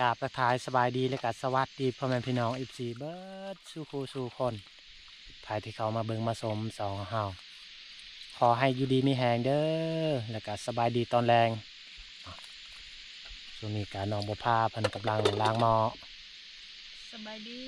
ກາບທັກທາຍສະບາຍດີ ແລະກະສະຫວັດດີພໍ່ແມ່ພີ່ນ້ອງ ເອັຟຊີ ເບິດສູ່ຄູ່ສູ່ຄົນ ໃຜທີ່ເຂົ້າມາເບິ່ງມາຊົມຊ່ອງເຮົາ ຂໍໃຫ້ຢູ່ດີມີແຮງເດີ້ ແລະກະສະບາຍດີຕອນແລງ. ຊ່ວງນີ້ກະນ້ອງບົວພາເພິ່ນກຳລັງລ້າງໝໍ້. ສະບາຍດີ.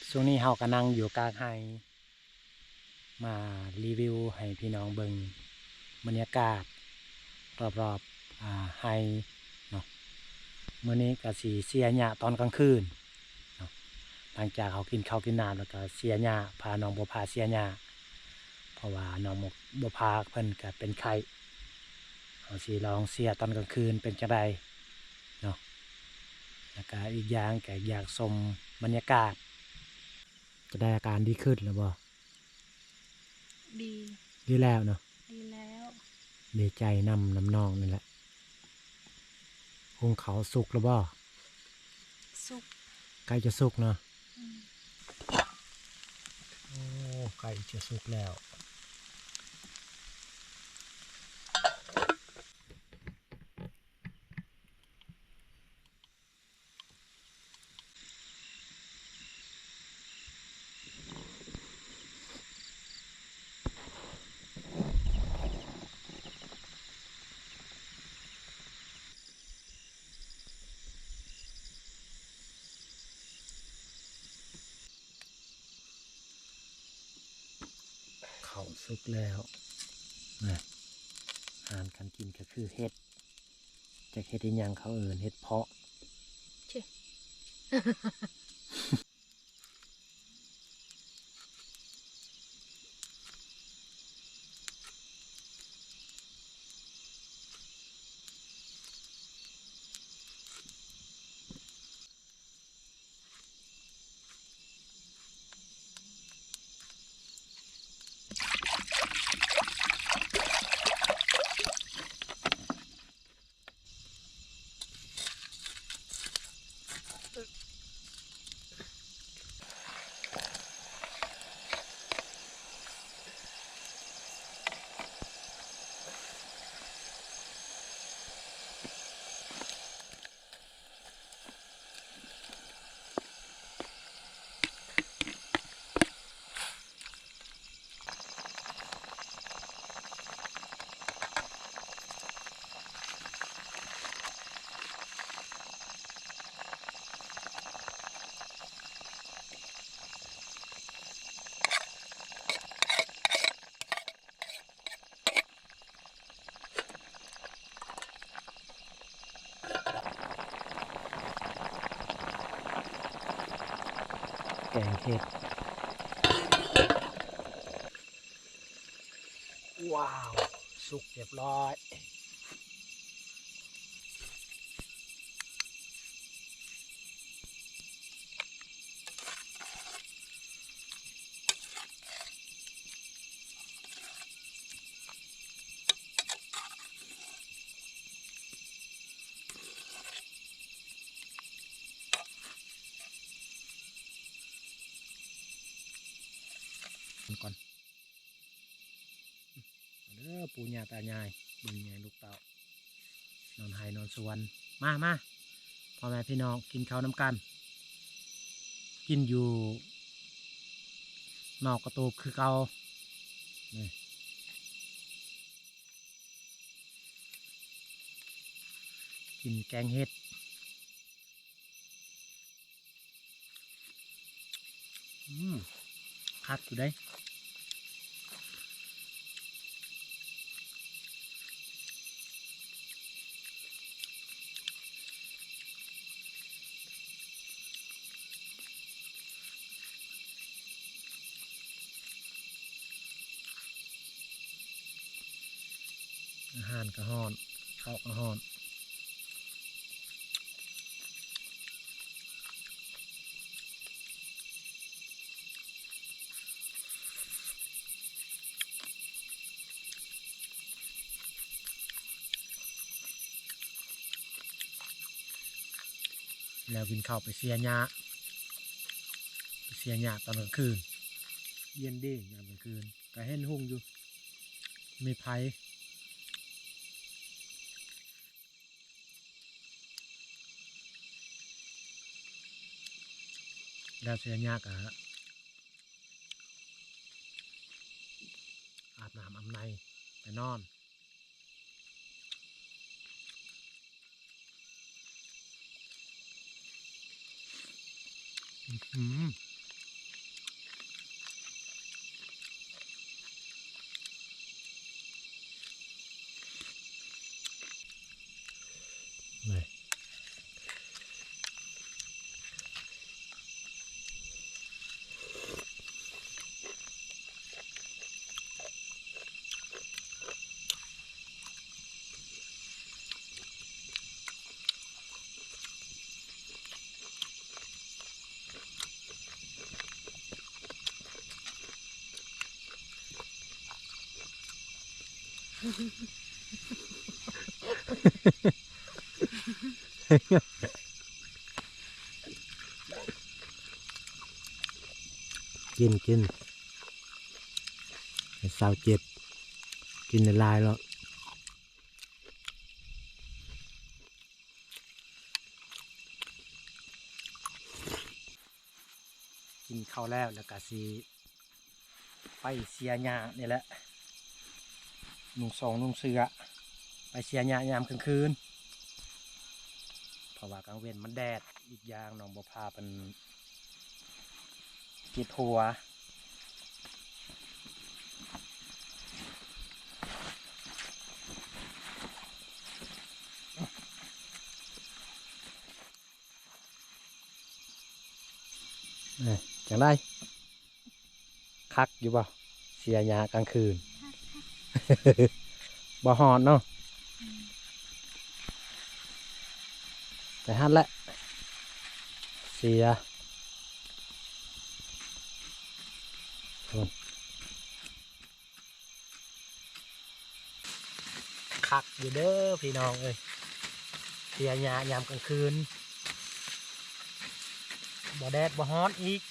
ຊ່ວງນີ້ເຮົາກະນັ່ງຢູ່ກາງໄຮ່ ມາຣີວິວໃຫ້ພີ່ນ້ອງເບິ່ງບັນຍາກາດລອບໆ ອາ ໄຮ່ເນາະ. ມື້ນີ້ກະຊິເສຍຫຍ້າຕອນກາງຄືນເນາະ ຫຼັງຈາກເຮົາກິນເຂົ້າກິນນ້ຳແລ້ວກະເສຍຫຍ້າ ພານ້ອງບົວຜາເສຍຫຍ້າ ເພາະວ່ານ້ອງບົວຜາເພິ່ນກະເປັນໄຂ້ ເຮົາຊິລອງເສຍຕອນກາງຄືນເປັນຈັ່ງໃດເນາະ. ແລ້ວກະອີກຢ່າງກະຢາກຊົມບັນຍາກາດ. ຈະໄດ້ອາການດີຂຶ້ນແລ້ວບໍ່? ດີ ດີແລ້ວເນາະ ດີແລ້ວ ດີໃຈນຳ ນຳນ້ອງນີ້ແຫຼະ. ຫຸງເຂົ້າສຸກແລ້ວບໍ່? ສຸກ ໃກ້ຈະສຸກເນາະ. ອືມ ໂອ້ ໃກ້ຈະສຸກແລ້ວ. ເຂົ້າສຸກແລ້ວນະ. ອາຫານການກິນກະຄືເຫັດ ຈັກເຫັດອີ່ຫຍັງ ເຂົາເອີ້ນເຫັດເພາະ. ແກງເຫັດ. ວ້າວ ສຸກຮຽບຮ້ອຍ. ກ່ອນ ເດີ ປູ່ຍ່າຕາຍາຍ ເບິ່ງແຍງລູກເຕົ້າ ນອນໄຮ່ນອນສວນ. ມາ ມາ ພໍ່ແມ່ພີ່ນ້ອງ ກິນເຂົ້ານຳກັນ ກິນຢູ່ນອກກະຕູບຄືເກົ່າ. ນີ້ ກິນແກງເຫັດ. ອືມ ຄັກຢູ່ເດ້. ອາຫານກະຮ້ອນ ເຂົ້າກະຮ້ອນ. ແລ້ວກິນເຂົ້າໄປເສຍຫຍ້າ ໄປເສຍຫຍ້າຕອນກາງຄືນ ເຢັນເດ້ຍາມກາງຄືນ ກະເຫັນຮຸ່ງຢູ່ ມີໄຟ. ແລ້ວເສຍຫຍ້າກະອາບນ້ຳອາບໃນໄປນອນ. ອືມ ອືມ. ກິນ ກິນ ຊາວເຈັດ ກິນຫຼາຍໆ ແລ້ວ. ກິນເຂົ້າແລ້ວ ແລ້ວກະຊິໄປເສຍຫຍ້ານີ້ແຫຼະ ນຸ່ງສອງນຸ່ງເສື້ອ ໄປເສຍຫຍ້າຍາມກາງຄືນ ເພາະວ່າກາງເວັນມັນແດດ ອີກຢ່າງນ້ອງບໍ່ພາເພິ່ນເຈັບຫົວ. ເອີ ຈັ່ງໃດ? ຄັກຢູ່ບໍ່? ເສຍຫຍ້າກາງຄືນ ບໍ່ຮ້ອນເນາະ. ອືມ ແຕ່ຫັ້ນແຫຼະ ເສຍ ຄັກຢູ່ເດີພີ່ນ້ອງເອີຍ ເສຍຫຍ້າຍາມກາງຄືນ ບໍ່ແດດບໍ່ຮ້ອນອີກ.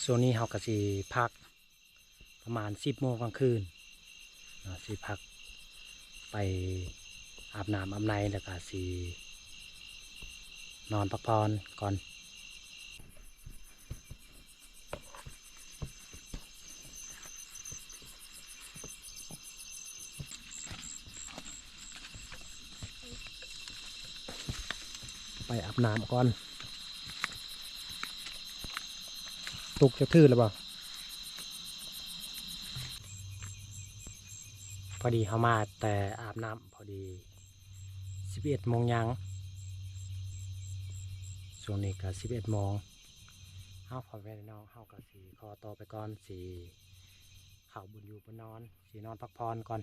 ຊ່ວງນີ້ເຮົາກໍຊິພັກປະມານສິບໂມງກາງຄືນເນາະ ຊິພັກໄປອາບນ້ຳອາບໃນ ແລ້ວກໍຊິນອນພັກຜ່ອນກ່ອນ. ໄປອາບນ້ຳກ່ອນ. ຕຸກຈະຖືແລ້ວບໍ່? ພໍດີເຮົາມາແຕ່ອາບນ້ຳ ພໍດີສິບເອັດໂມງຍັງ. ຊ່ວງນີ້ກໍສິບເອັດໂມງ. ເຮົາ ພໍ່ແມ່ພີ່ນ້ອງ ເຮົາກໍຊິຂໍຕົວໄປກ່ອນ ຊິເຂົ້າບ່ອນຢູ່ບ່ອນນອນ ຊິນອນພັກຜ່ອນກ່ອນ.